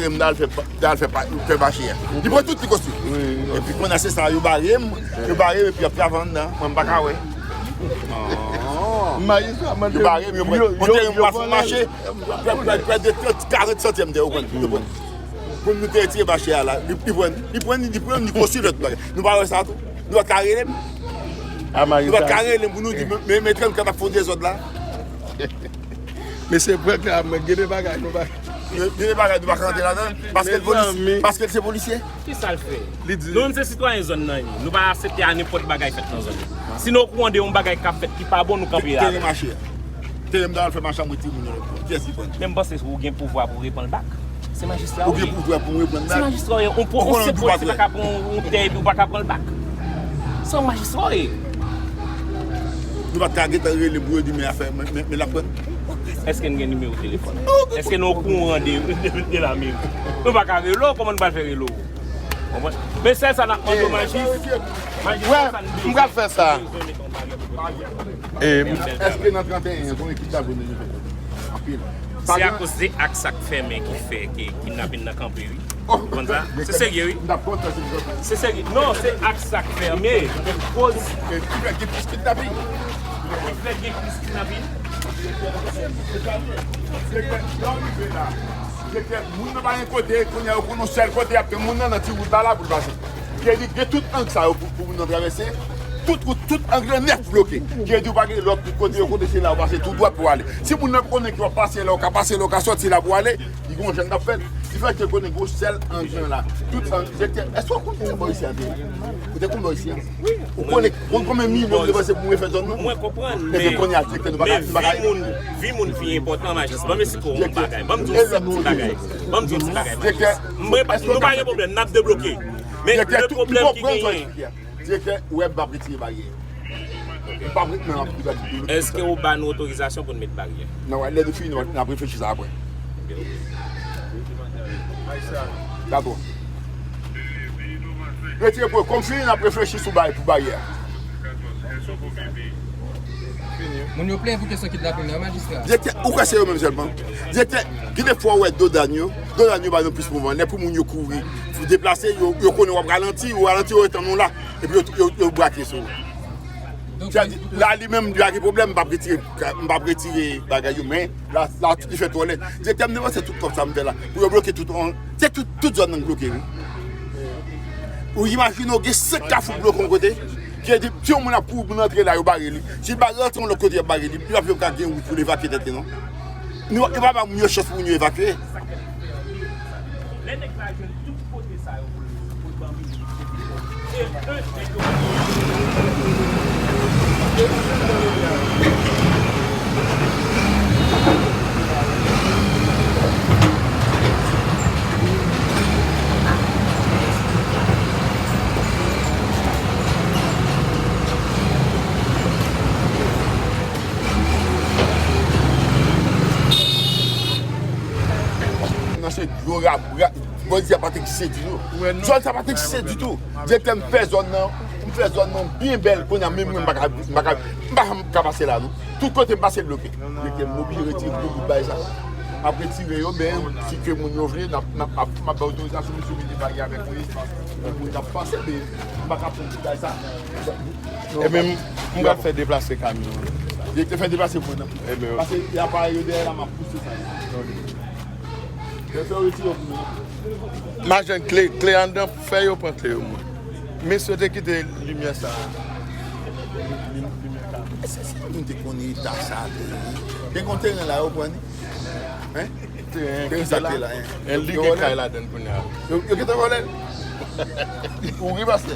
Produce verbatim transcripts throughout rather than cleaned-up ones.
Mwen al fè, al fè, fè mache a. Li pran tout li konstwi. Epi kounye a se sa, yo bare m, yo bare m epi y ap travay anndan. Mwen m pa ka wè. Majistra, mande yo bare m, yo pran, yo teren m pa sou mache. Prè, prè, prè de trant, karant santyèm de yo pran, yo pran. Pou nou te retire mache a la, li, li pran, li pran, li pran, li konstwi lòt bagay. Nou pa wè sa tou? Nou pa ka rele m? Nou pa ka rele m pou nou di, men, men, men trannkat ap fè yon dezòd la. Mesye, prank la, mwen, gen de bagay nou pa. Gen de bagay nou pa ka rantre ladan, paske l polisye, paske l se polisye. Kisa l fè? Nou menm se sitwayen zòn nan, nou pa aksepte a nenpòt bagay fèt nan zòn nan. Si nou okouran de yon bagay k ap fèt ki pa bon, nou kanpe avè l. Teren mache a. Teren m ta al fè mache a, mwen timoun yo lòt bò. Kiyès ki pran? Men m panse ou gen pouvwa pou reprann l bak. Se majistra ou ye. Ou gen pouvwa pou reprann l bak? Se majistra ou ye. Ou pran, ou se polisye, pa ka pran yon tè epi ou pa ka pran l bak. Se yon majistra ou ye. Nou pa t ka gentan rele pou yo di men afè, men, men, men l ap pran. Èske n gen nimewo telefòn? Èske nou okouran de, de, de la meri? Nou pa ka rele w, kòman n pral fè rele w? Konprann? Men sèl sa n ap mande w, majis. Majis, wè, sa n bezwen, m pral fè sa. Bezwen met yon bagay pou kote. Èske nan trannteyen an, konbyen kidnapin nou fè? Anpil. Se akoz de ak sa k fèmen ki fè ke kidnapin nan kanpe, wi. Ou konn sa? Se serye, wi. Se serye. Non, se ak sa k fèmen. Koz. Ki fè gen plis kidnapin. Ki fè gen plis kidnapin. Direktè, moun nan pa gen kote, kounye a yo konn yon sèl kote y ap tann moun nan, nan ti wout la la pou l pase. Ki vle di gen tout ang sa yo pou, pou moun nan travèse. Tout wout, tout ang nan nèf bloke. Ki vle di ou pa gen lòt kote yo konte, se la ou pase tou dwat pou ale. Si moun nan konnen ke w ap pase la, ou ka pase la, ou ka sòti la pou ale, li gen yon jan l ap fè l. Li fè ke konnen gen yon sèl ang nan la. Tout ang, direktè, èske w konn bò isi a te ye? Ou te konn bò isi a? Ou konnen, ou konn konbyen milyon m depanse pou mwen fè zòn nan? Mwen konprann, men, men vi moun, vi moun pi enpòtan, majis. Ban m esplike w yon bagay. Ban m di w yon ti bagay. Ban m di w yon ti bagay, majis. Mwen pa, nou pa gen pwoblèm, n ap debloke. Men le pwoblèm ki genyen. Direktè, ou wè m p ap retire baryè. M p ap ret-, non, m ap retire baryè. Èske ou ba nou otorizasyon pou n met baryè? Non, wè, lè nou fini, n ap reflechi sa apre. Dakò. Retire pou, kòm fini, n ap reflechi sou bay, pou baryè a. Moun yo plenyen pou kesyon kidnaping nan, majistra. Direktè, ou kwè se yo menm sèlman? Direktè, gen de fwa ou wè do dàn yo, do dàn yo ba nou plis mouvman. Lè pou moun yo kouri, pou deplase, yo, yo konnen w ap ralanti, ou ralanti, yo ret tann ou la, epi yo, yo, yo brake sou ou. Donk, sa di, la, li menm, li pa gen pwoblèm, m p ap retire, m p ap retire bagay yo, men la, la, li fè twò lèd. Direktè, m depanse tout kòb sa m fè la, pou yo bloke tout, se tout, tout zòn nan bloke, wi. Ou imajine w gen senk kafou bloke yon kote, ki vle di, si yon moun ap kouri pou l antre la, yo bare li. Si l pa rantre yon lòt kote, y ap bare li. Li p ap janm ka gen wout pou l evakye tèt li, non. Nou, yo pa ba moun yo chans pou moun yo evakye. Lè nèg la jwenn tout kote sa yo pou l, pou l ban minis, e, e, nèg yo. Nan se dlo rap, rap, bandi a pa t egziste ditou. Zòn sa pa t egziste ditou. Direktè, m fè zòn nan, m fè zòn nan byen bèl, kounye a menm mwen m pa ka, m pa ka, m pa janm ka pase la non. Tout kote m pase bloke. Direktè, m oblije retire gwo bout bay sa. M ap retire yo, men si ke moun yo vle, n ap, n ap, m ap bay otorizasyon, mesye mete baryè avèk mwen. Pou moun k ap pase, men m pa ka pran bout bay sa. Ebyen, m, m pral fè deplase kamyon an. Direktè, fè deplase mwen nan. Ebyen, ok. Paske y ap pare yo dèyè la, m ap pouse sa yo. Ok. Direktè, retire yo pou mwen. M a jwenn kle, kle anndan, fè yo pran kle yo, mwen. Mesye te kite limyè sa. Li-, li-, limyè sa. Èske si moun te konnen eta sa te ye? Te gen yon teren la, yo pran li? Hein? Teren ki te la, en, li gen kay ladann kounye a. Yo, yo gentan vòlè l. Ou ri, pastè.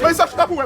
Mwen sa chita pou wè,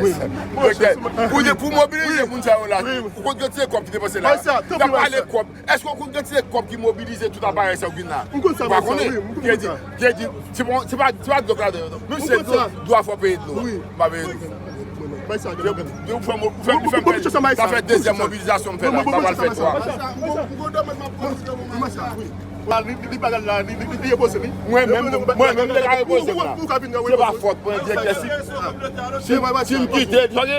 Direktè, pou, pou mobilize moun sa yo la, ou konn kantite kòb ki depanse la? Y ap pale kòb. Èske ou konn kantite kòb ki mobilize tout aparèy sa yo ki la? Ou pa konnen? Kredi, kredi, se pa, se pa, se pa dwòg ladan yo, non. Menm si se dlo, dwa fò peye dlo. M pa peye dlo. Sa fè dezyèm mobilizasyon m fè la, m pa pral fè twa. Li, li, li pa la, li, li, li, li repoze, wi. Mwen menm, mwen menm, m te ka repoze m la. Se pa fòt mwen, direktè, si, si, si m kite, tande,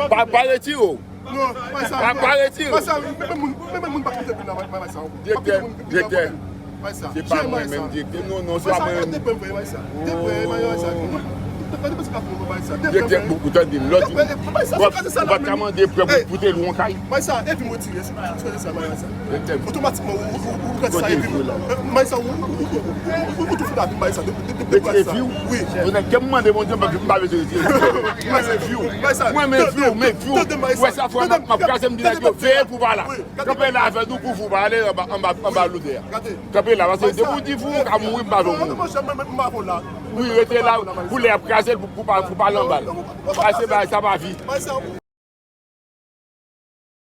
pa, pa retire w. Non, pa sa. Pa, pa retire w. Pa sa, men, men moun, men, men moun pa kite vin nan, pa, pa sa. Direktè, direktè. Se pa mwen menm, direktè. Non, non, se pa mwen menm. Direktè, ou, ou tande m, lòt, ou pa t ka mande prè pou, pou te lwe yon kay. Bay sa, epi m retire, se, se, se sa, bay sa. Otomatikman, ou, ou, ou, ou pran sa, epi, bay sa, ou, ou, ou tou fout avè m, bay sa. Retire vi w? Wi. Ou nèg ke m mande Bondye, m pa, m pa vle retire vi w. Mwen renmen vi w. Mwen renmen vi w, men vi w. Ou wè sa fè m ap kraze m di nèg yo, veye pou w pa la. Kanpe la avè nou pou vi w pa ale anba, anba, anba lodè a. Kanpe la, paske depi w di vi w ka mouri, m pa vle w mouri. Wi, rete la, pou lè y ap kraze l, pou, pou pa, pou pa ale anba l. Pase bay sa pa vi.